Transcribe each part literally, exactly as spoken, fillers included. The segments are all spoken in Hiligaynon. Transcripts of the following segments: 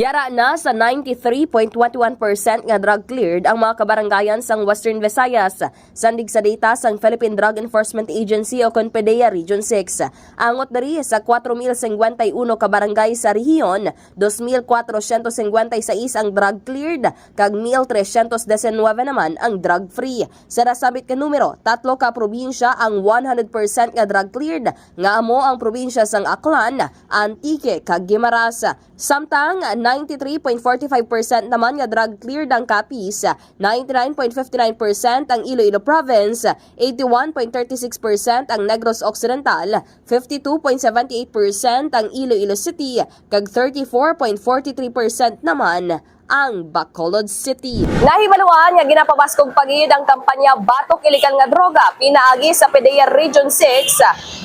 Yara na sa ninety-three point twenty-one percent nga drug cleared ang mga kabarangayan sang Western Visayas, sandig sa data sang Philippine Drug Enforcement Agency o kon PDEA Region six. Angot diri sa kwatro mil singkwenta y uno ka barangay sa rehiyon, dos mil kwatro syentos singkwenta y sais ang drug cleared, kag mil tresyentos disenwebe naman ang drug free. Sa nasambit nga numero, tatlo ka probinsya ang one hundred percent nga drug cleared, nga amo ang probinsya sang Aklan, Antique, kag Guimaras. Samtang ninety-three point forty-five percent naman nga drug cleared ang Capiz, ninety-nine point fifty-nine percent ang Iloilo Province, eighty-one point thirty-six percent ang Negros Occidental, fifty-two point seventy-eight percent ang Iloilo City, kag thirty-four point forty-three percent naman ang Bacolod City. Nahibaluan nga ginapabaskog pa gid ang kampanya batok iligal nga droga pinaagi sa PDEA Region six,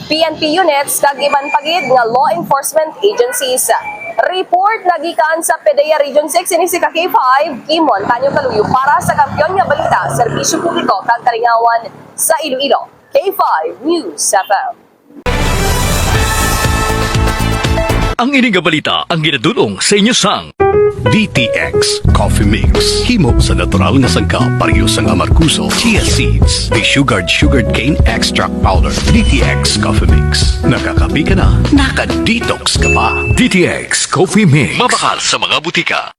P N P units, kag iban pa gid nga law enforcement agencies. Report na gikan sa PDEA Region six, ini si ka K five, Kimon Tanyo Kaluyo para sa Kampiyon nga Balita, Serbisyo Publiko kag Kalingawan sa Iloilo. K five News F M. Ang ini nga balita ang ginadul-ong sa inyo sang D T X Coffee Mix. Himo sa natural nga sangkap, pareho sang amargoso, chia seeds, desugared sugarcane extract powder. D T X Coffee Mix. Nakakape ka na, naka-detox ka pa. D T X Coffee Mix. Mabakal sa mga butika.